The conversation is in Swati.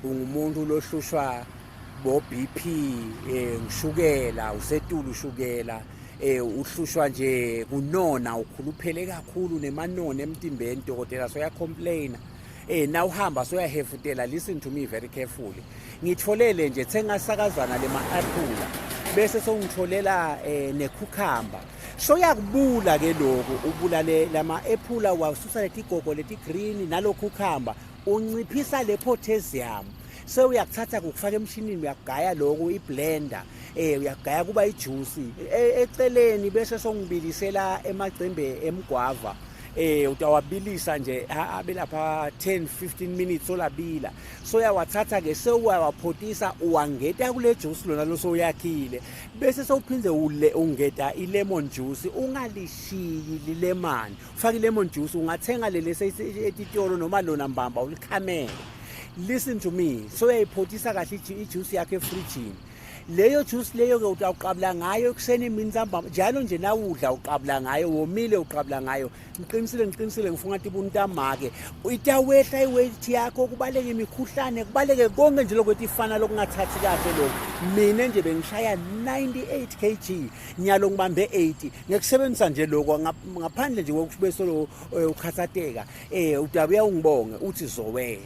Ungumuntu lohlushwa bo BP, ngishukela usetulu, ushukela uhlushwa nje kunona, ukhuluphele kakhulu nemanoni emtimbeni, dokotela soya complain, na uhamba soyahefutela. Listen to me very carefully. Ngitholele nje, thenga sakazana lema apple, bese songitholela necucumber. Soyakubula ke lokhu, ubulale lama apple, wasusa letigogo leti green nalo cucumber, unciphisa le potassium. Sewuyakuthatha kukufaka emshinini, uyakugaya lokhu, iblender, uyagaya kuba ijuice eceleni, bese songibilisela emacembe emgwava. Utawabilisa nje abe lapha 10 15 minutes, olabila. Soyawathatha ke, sewuyawaphotisa, uwangeta kule juice lona losoyakhile, bese sewuphindze ungeta i-lemon juice. Ungalishiyi lilemon, ufake i-lemon juice. Ungathenga leli etitolo noma lona mbamba ulikhamele. Listen to me, soyayiphotisa kahle ijuice yakho efrijini. Leyo juice leyo ke utawuqabula ngayo ekuseni, emini, ntambama, njalo nje. Nawudla uqabula ngayo, womile uqabula ngayo. Ngiqinisile, ngiqinisile, ngifuna ngathi buntamake itawehla iweight yakho, kubaleke imikhuhlane, kubaleke konke nje lokho ifana lokungathathi kahle lokho. Mina nje bengishaya 98 kg, nyalo ngibambe 80 ngekusebenzisa nje lokho, ngaphandle nje kokube solo ukhathateka. Udabuya ungibonge uthi zowe.